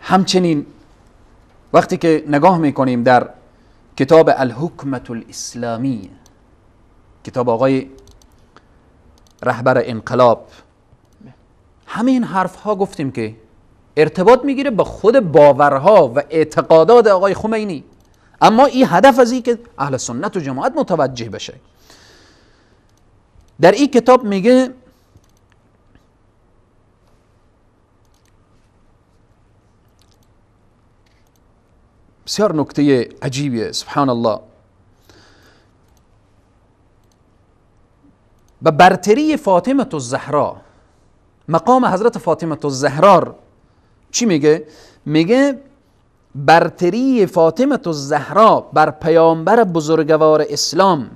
همچنین وقتی که نگاه میکنیم در کتاب الحکمت الاسلامی، کتاب آقای رهبر انقلاب، همین حرف ها گفتیم که ارتباط میگیره با خود باورها و اعتقادات آقای خمینی، اما این هدف از این که اهل سنت و جماعت متوجه بشه. در این کتاب میگه بسیار نکته عجیبیه، سبحان الله، به برتری فاطمه الزهرا، مقام حضرت فاطمه الزهرا چی میگه؟ میگه برتری فاطمه الزهرا بر پیامبر بزرگوار اسلام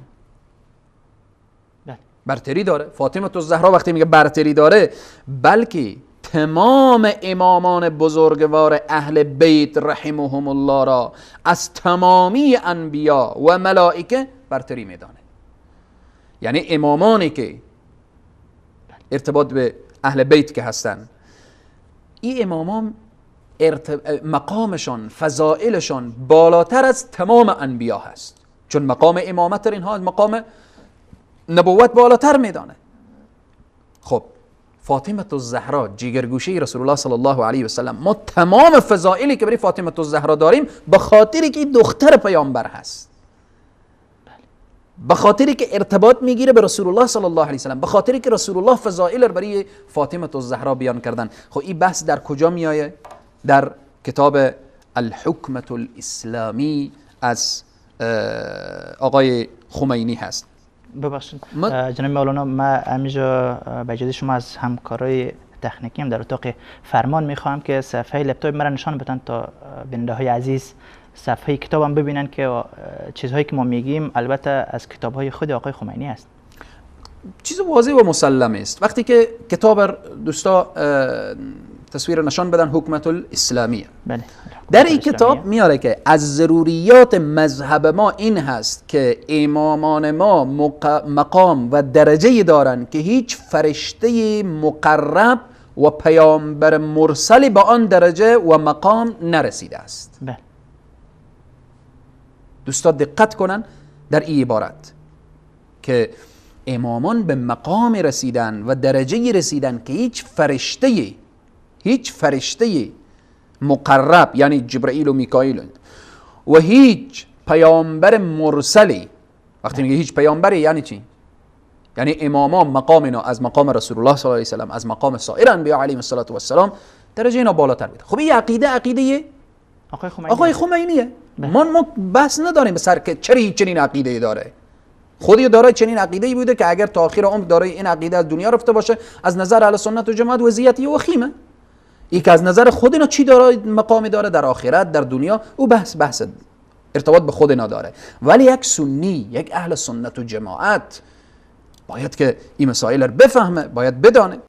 برتری داره. فاطمه الزهرا وقتی میگه برتری داره، بلکه تمام امامان بزرگوار اهل بیت رحمهم الله را از تمامی انبیا و ملائکه برتری میدانه. یعنی امامانی که ارتباط به اهل بیت که هستن، این امامان مقامشان، فضائلشان بالاتر از تمام انبیا هست، چون مقام امامت اینها از مقام نبوت بالاتر میدانه. خب فاطمه الزهرا جیگرگوشه رسول الله صلی الله علیه و سلم، ما تمام فضائلی که برای فاطمه الزهرا داریم به خاطری که دختر پیامبر هست، به خاطری که ارتباط میگیره به رسول الله صلی الله علیه و سلم، به خاطری که رسول الله فضائل رو برای فاطمه الزهرا بیان کردن. خب این بحث در کجا میایه؟ در کتاب الحکمت الاسلامی از آقای خمینی هست. ببخشید جناب مولانا، ما همینجا به اجازه شما از همکارای تکنیکی در اتاق فرمان میخواهم که صفحه لپتاپ مرا نشان بدن تا بیننده های عزیز صفحه کتابم ببینن که چیزهایی که ما میگیم البته از کتابهای خود آقای خمینی است. چیز واضح و مسلم است. وقتی که کتاب دوستا تصویر نشان بدن، حکمت الاسلامیه، بله، در این کتاب میاره که از ضروریات مذهب ما این هست که امامان ما مقام و درجه دارن که هیچ فرشته مقرب و پیامبر مرسلی به آن درجه و مقام نرسیده است. بله. دوستا دقت کنن در این عبارت که امامان به مقام رسیدن و درجه رسیدن که هیچ فرشته مقرب، یعنی جبرئیل و میکائیل، و هیچ پیامبر مرسلی، وقتی میگه هیچ پیامبری یعنی چی؟ یعنی امامان مقام اینا از مقام رسول الله صلی الله علیه و سلم، از مقام سایر انبیا علیهم الصلاة والسلام درجه اینا بالاتر بوده. خب این عقیده عقیده آقای خمینیه. ما بحث نداریم به سر که چرا چنین عقیده داره. خودی دارای چنین عقیده بوده که اگر تا آخر عمر دارای این عقیده از دنیا رفته باشه، از نظر اهل سنت و جماعت وضعیتی وخیمه. این که از نظر خود اینا چی داره، مقامی داره در آخرت، در دنیا، او بحث ارتباط به خود اینا داره. ولی یک سنی، یک اهل سنت و جماعت باید که این مسائل رو بفهمه، باید بدانه.